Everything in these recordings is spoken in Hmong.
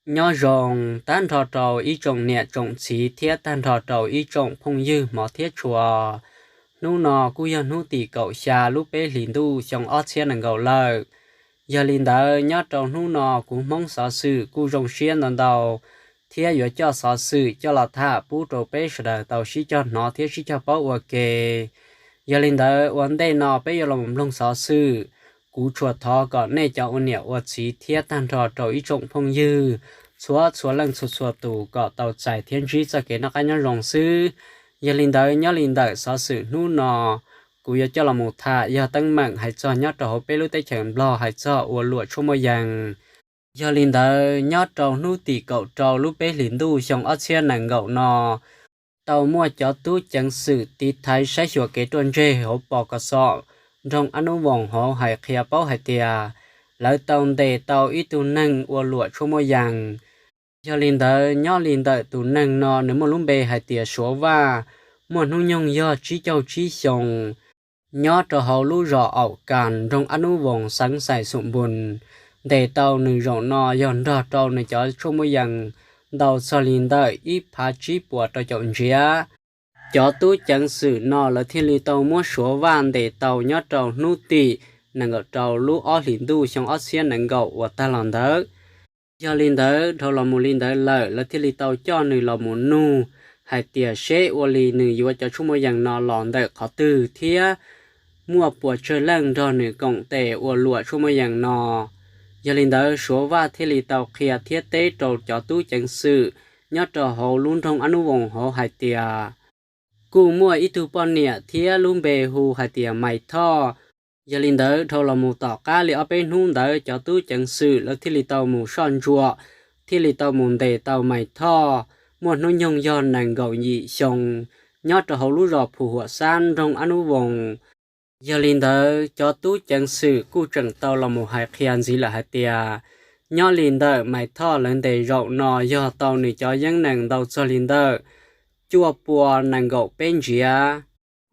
Nyob zoo tag nrho rau ib tsoom niam tsoom txiv thiab tag nrho rau ib tsoom phooj ywg hmov thiab tshua. Hnub no kuj yog hnub tim kaum xya lub peb hlis ntuj xyoo ob txhiab nees nkaum lawm. Yog li ntawd nyob rau hnub no kuv Hmoob xov xwm kuj zoo siab ntau ntau thiab yuav coj xov xwm coj los tham pub rau peb sawv daws tau sib cog hnov thiab sib cog paub ua ke. Yog li ntawd ua ntej no peb yuav los mloog xov xwm, kuv tsuas thov kom nej cov ua niam ua txiv thiab tag nrho rau ib tsoom phooj ywg txhua txhua leej txhua txhua tus kom tau txais thiab ntsib txoj kev noj qab nyob zoo xwb. Yog li ntawd nyob li ntawm xov xwm hnub no kuv yuav coj los mus tham yog teeb meem hais txog nyob rau hauv peb lub teb chaws Nplog hais txog ua luam tshuaj muaj yees. Yog li ntawd nyob rau hnub tim kaum rau lub peb hlis ntuj xyoo ob txhiab nees nkaum no, tau muaj cov tub ceev xwm tiv thaiv saib xyuas kev ruaj ntseg hauv pos kos xom nroog Ab Nub Voos hauv hais qhia paub hais tias lawv tau ntes tau ib tug neeg ua luam tshuaj muaj yees. Yog li ntawd nyob li ntawm tus neeg no nws muaj lub npe hais tias Suav Vaj, muaj hnub nyoog yog tsib caug tsib xyoos, nyob rau hauv lub zos Aum Kas nroog Ab Nub Voos xeev Xais Xum Npus. Ntes tau nws zaum no yog nrog rau nws cov tshuaj muaj yees ntau txog li ntawm ib phav tsib puas rau caum ntsiav. Cov tub ceev xwm no lawv thiaj li tau muab Suav Vaj ntes tau nyob rau hnub tim nees nkaum rau lub ob hlis ntuj xyoo ob txhiab nees nkaum uas tag los ntawd. Yog li ntawd dhau los mus li ntawd lawm lawv thiaj li tau coj nws los mus nug hais tias seb ua li nws yuav cov tshuaj muaj yees no los ntawm qhov twg thiab muaj puas tsawg leej nrog nws koom tes ua luam tshuaj muaj yees no. Yog li ntawd Suav Vaj thiaj li tau qhia thiab teb rau cov tub ceev xwm nyob rau hauv lub nroog Ab Nub Voos hauv hais tias kuj muaj ib tug poj niam thiab lub npe hu hais tias Maiv Thoj. Yog li ntawd dhau los mus tom qab li ob peb hnub ntawd cov tub ceev xwm lawv thiaj li tau mus soj ntsuam, thiaj li tau mus ntes tau Maiv Thoj, muaj hnub nyoog yog nees nkaum yim xyoo, nyob rau hauv lub zos Phu Huam Xab nroog Ab Nub Voos. Yog li ntawd cov tub ceev xwm kuj tseem tau los mus hais qhia ntxiv lawm hais tias nyob li ntawm Maiv Thoj lawv ntes zaum no yog tau nws cov yeeb nees ntau txog li ntawm cuaj pua nees nkaum peb ntsiav.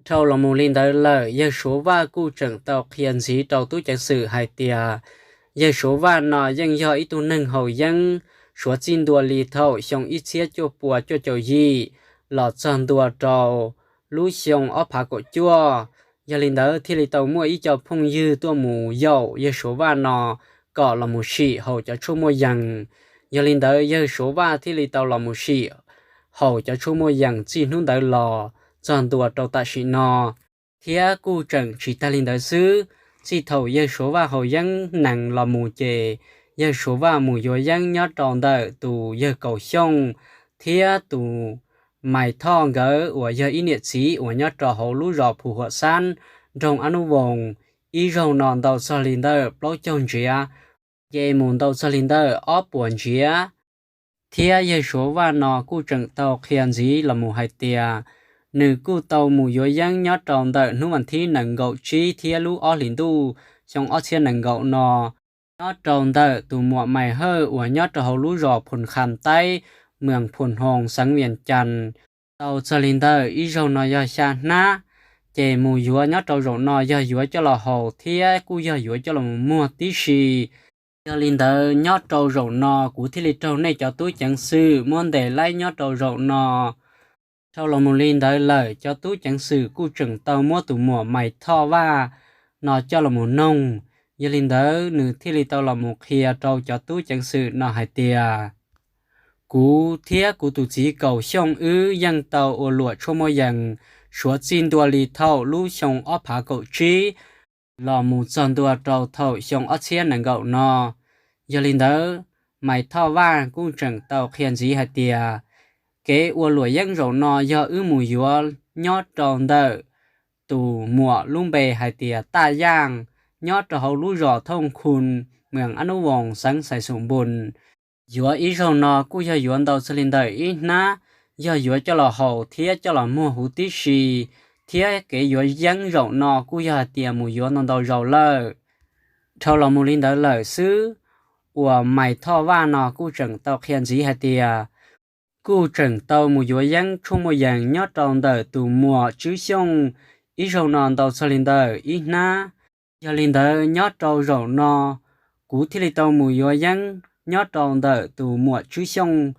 Dhau los mus li ntawd lawm yawg Suav Vaj kuj tseem tau qhia ntxiv rau tub ceev xwm hais tias yawg Suav Vaj no yeej yog ib tug neeg haus yeeb suav txij ntua li thaum xyoo ib txhiab cuaj pua cuaj caum yim los txog ntua rau lub xyoo ob phav kaum cuaj. Yog li ntawd thiaj li tau muaj ib co phooj ywg tuaj mus yaum yawg Suav Vaj no kom los mus sim haus cov tshuaj muaj yees. Yog li ntawd yawg Suav Vaj thiaj li tau los mus sim haus cov tshuaj muaj yees txij hnub ntawd los txog ntua rau tam sim no. Thiab kuj tseem tsis tag li ntawd xwb, txij thaum yawg Suav Vaj haus yeeb nees los mus ces yawg Suav Vaj mus yuav yeeb nyob rau ntawm tus yawg Kaus Xyooj thiab tus Maiv Thoj nkawd uas yog ib niam txiv uas nyob rau hauv lub zos Phu Huam Xab nroog Ab Nub Voos, ib zaug no ntau txog li ntawm plaub caug ntsiav, ces mus ntau txog li ntawm ob puas ntsiav. Thiab yawg Suav Vaj no kuj tseem tau qhia ntxiv los mus hais tias nws kuj tau mus yuav yeeb nyob rau ntawm hnub vas thib nees nkaum tsib thiab lub ob hlis ntuj xyoo ob txhiab nees nkaum no, nyob rau ntawm tus muam Maiv Hawj uas nyob rau hauv lub zos Phus Kham Taib, moos Phus Hoos, xeev Vias Cas, tau txog li ntawm ib zaug no yog xya hnab, ces mus yuav nyob rau zaum no yog yuav coj los haus thiab kuj yog yuav coj los muag tib si. Yog li ntawd nyob rau zaum no kuv thiaj li raug nej cov tub ceev xwm muab ntes laib nyob rau zaum no. Dhau los mus li ntawd lawm cov tub ceev xwm kuj tseem tau muab tus muam Maiv Thoj Vaj no coj los mus noog. Yog li ntawd nws thiaj li tau los mus qhia rau cov tub ceev xwm no hais tias kuv thiab kuv tus txiv Kaus Xyooj wb yeej tau ua luam tshuaj muaj yees suav txij ntua li thaum lub xyoo ob phav kaum tsib los mus txog ntua rau thaum xyoo ob txhiab nees nkaum no. Yog li ntawd, Maiv Thoj Vaj kuj tseem tau qhia ntxiv hais tias kev ua luam yeeb zaum no yog wb mus yuav nyob rau ntawm tus muam lub npe hais tias Taj Yaj, nyob rau hauv lub zos Thooj Khu, moos Ab Nub Voos, xeev Xais Xum Npus. Yuav ib zaug no kuj yog yuav ntau txog li ntawm ib hnab, yog yuav coj los haus thiab coj los muag huv tib si, thiab kev yuav yeeb zaum no kuj yog hais tias mus yuav ntau ntau zaus lawm. Dhau los mus li ntawd lawm xwb, uas Maiv Thoj Vaj no kuj tseem tau qhia ntxiv hais tias kuj tseem tau mus yuav yeeb tshuaj muaj yees nyob rau ntawm tus muam Tswb Xyooj ib zaug no ntau txog li ntawm ib hnab. Yog li ntawd nyob rau zaum no kuv thiaj li tau mus yuav yeeb nyob rau ntawm tus muam Tswb Xyooj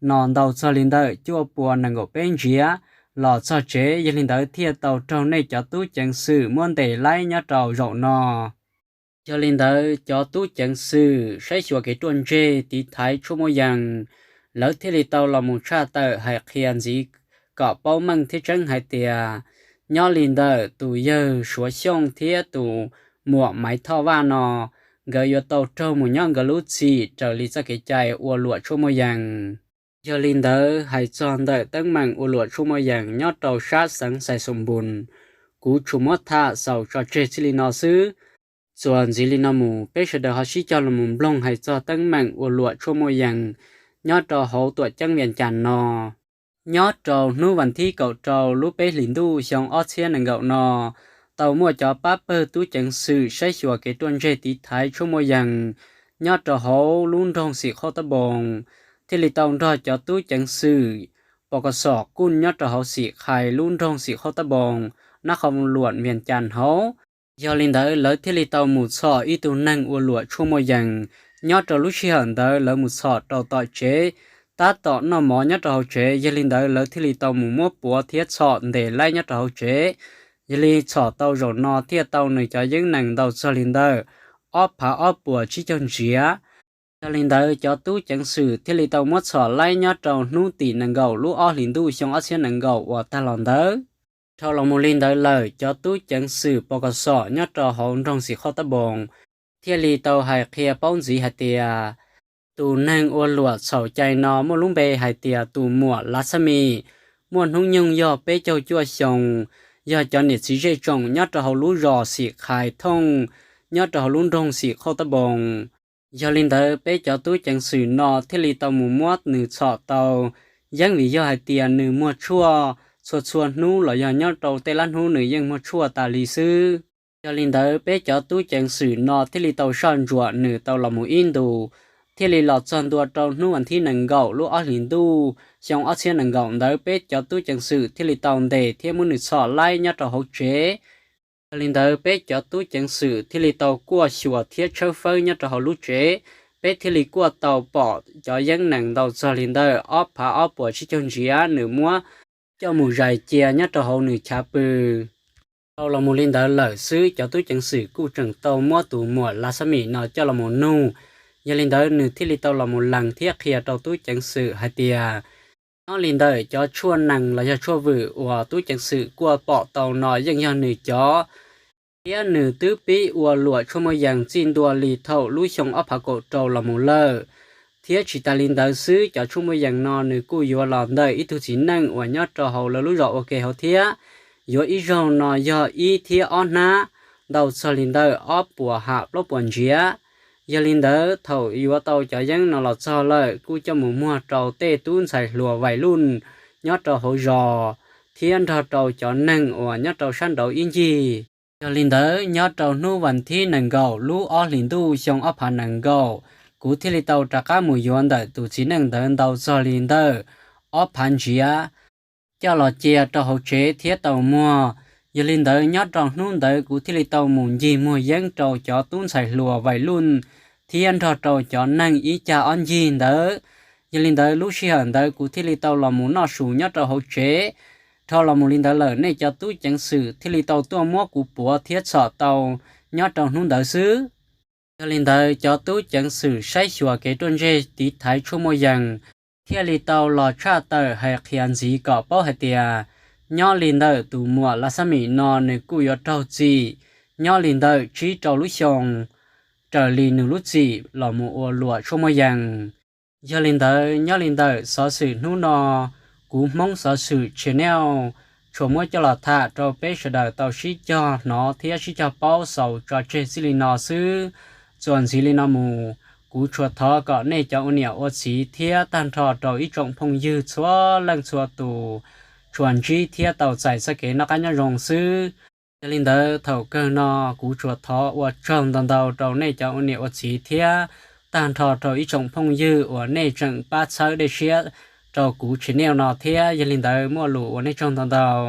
no ntau txog li ntawm cuaj puas nees nkaum peb ntsiav los txog tsev, yog li ntawd thiaj tau raug nej cov tub ceev xwm muab ntes laib nyob rau zaum no. Yog li ntawd cov tub ceev xwm saib xyuas kev ruaj ntseg tiv thaiv tshuaj muaj yees, lawv thiaj li tau los mus tshaj tawm hais qhia ntxiv kom paub meej thiab tseeb hais tias nyob li ntawm tus yawg Suav Xyooj thiab tus muam Maiv Thoj Vaj no, nkawd yuav tau raug mus nyob nkawd lub txim raws li txoj kev cai ua luam tshuaj muaj yees. Yog li ntawd hais txog ntawm teeb meem ua luam tshuaj muaj yees nyob rau sab xeev Xais Xoos Npus, kuv tsuas muab tham xaus tso tseg txij li no xwb. Txuas ntxiv li no mus peb sawv daws ho sib cog los mus mloog hais txog teeb meem ua luam tshuaj muaj yees nyob rau hauv tuam ceeb Vias Cas no. Nyob rau hnub vas thib kaum rau lub peb hlis ntuj xyoo ob txhiab nees nkaum no, tau muaj cov pab pawg tub ceev xwm saib xyuas kev ruaj ntseg tiv thaiv tshuaj muaj yees nyob rau hauv lub nroog Xim Qhauj Tab Npoos, thiaj li tau nrog cov tub ceev xwm pos kos xom kuj nyob rau hauv Xim Qhais lub nroog Xim Qhauj Tab Npoos, nab qhov luam Vias Cas hauv. Yog li ntawd lawv thiaj li tau mus txhom ib tug neeg ua luam tshuaj muaj yees. Nyob rau lub sij hawm ntawd lawv mus txhom rau tom tsev, tab tom noj mov nyob rau hauv tsev, yog li ntawd lawv thiaj li tau mus muab puav thiab txhom ntes laib nyob rau hauv tsev. Yog li txhom tau zaum no thiaj tau nws cov yeeb nees ntau txog li ntawm ob phav ob puas tsib caug ntsiav. Yog li ntawd cov tub ceev xwm thiaj li tau muab txhom laib nyob rau hnub tim nees nkaum lub ob hlis ntuj xyoo ob txhiab nees nkaum uas tag los ntawd. Dhau los mus li ntawd lawm cov tub ceev xwm pos kos xom nyob rau hauv nroog Xim Qhauj Tab Npoos thiaj li tau hais qhia paub ntxiv hais tias tus neeg ua luam txhaum cai no muaj lub npe hais tias tus muam Lav Xab Mis, muaj hnub nyoog yog peb caug cuaj xyoos, yog cov niam txiv zej tsoom nyob rau hauv lub zos Xim Qhais Thooj, nyob rau hauv lub nroog Xim Qhauj Tab Npoos. Yog li ntawd peb cov tub ceev xwm no thiaj li tau mus muab nws txhom tau yeeb vim yog hais tias nws muag tshuaj txhua txhua hnub los yog nyob rau tej lab hnub nws yeej muag tshuaj tas li xwb. Yog li ntawd peb cov tub ceev xwm no thiaj li tau soj ntsuam nws tau los mus ib ntus, thiaj li los txog ntua rau hnub vas thib nees nkaum lub ob hlis ntuj xyoo ob txhiab nees nkaum ntawd peb cov tub ceev xwm thiaj li tau ntes thiab muab nws txhom laib nyob rau hauv tsev. Yog li ntawd peb cov tub ceev xwm thiaj li tau kuaj xyuas thiab tshawb fawb nyob rau hauv lub tsev. Peb thiaj li kuaj tau pom cov yeeb nees ntau txog li ntawm ob phav ob puas tsib caug ntsiav nws muab coj mus zais cia nyob rau hauv nws chav pw. Dhau los mus li ntawd lawm xwb cov tub ceev xwm kuj tseem tau muab tus muam Lav Xab Mis no coj los mus nug. Yog li ntawd nws thiaj li tau los mus lees thiab qhia rau tub ceev xwm hais tias nyob li ntawm cov tshuaj nees los yog tshuaj vwm uas tub ceev xwm kuaj pom tau no yeej yog nws cov, thiab nws twb pib ua luam tshuaj muaj yees txij ntua li thaum lub xyoo ob phav kaum rau los mus lawm. Thiab tsis tas li ntawd xwb cov tshuaj muaj yees no nws kuj yuav los ntawm ib tug txiv neej uas nyob rau hauv lawv lub zos ua ke hauv thiab. Yuav ib zaug no yog ib thiab ob hnab, ntau txog li ntawm ob puas ham plaub puas ntsiav. Yog li ntawd thaum yuav tau cov yeeb no los txog lawm kuj coj mus muag rau tej tub ntxhais hluas vais luj nyob rau hauv zos, thiab nrog rau cov neeg uas nyob rau sab nraud ib ncig. Yog li ntawd nyob rau hnub vas thib nees nkaum lub ob hlis ntuj xyoo ob phav nees nkaum, kuv thiaj li tau rov qab mus yuav ntawm tus txiv neej ntawd ntau txog li ntawm ob phav ntsiav coj los cia rau hauv tsev thiab tau muag. Yog li ntawd nyob rau hnub ntawd kuv thiaj li tau mus ncig muag yeeb rau cov tub ntxhais hluas vais luj thiab nrog rau cov neeg ib cag ob ncig ntawd. Yog li ntawd lub sij hawm ntawd kuv thiaj li tau los mus noj su nyob rau hauv tsev. Dhau los mus li ntawd lawm nej cov tub ceev xwm thiaj li tau tuaj muab kuv puav thiab txhom tau nyob rau hnub ntawd xwb. Yog li ntawd cov tub ceev xwm saib xyuas kev ruaj ntseg tiv thaiv tshuaj muaj yees thiaj li tau los tshaj tawm hais qhia ntxiv kom paub hais tias nyob li ntawm tus muam Lav Xab Mis no nws kuj yuav raug txim nyob li ntawm tsib rau lub xyoo raws li nws lub txim los mus ua luam tshuaj muaj yees. Yog li ntawd nyob li ntawm xov xwm hnub no, kuv Hmoob Xov Xwm Channel tsuas muab coj los tham rau peb sawv daws tau sib cog hnov thiab sib cog paub xaus tso tseg txij li no xwb. Txuas ntxiv li no mus, kuv tsuas thov kom nej cov ua niam ua txiv thiab tag nrho rau ib tsoom phooj ywg txhua leej txhua tus tsuas ntsib thiab tau txais txoj kev noj qab nyob zoo xwb. Yog li ntawd thaum kawg no kuv tsuas thov ua tsaug ntau ntau rau nej cov ua niam ua txiv thiab tag nrho rau ib tsoom phooj ywg uas nej tseem pab txhawb dej siab rau kuv channel no thiab. Yog li ntawd muaj lus ua nej tsaug ntau ntau,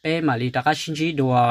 peb mam li rov qab sib ntsib dua.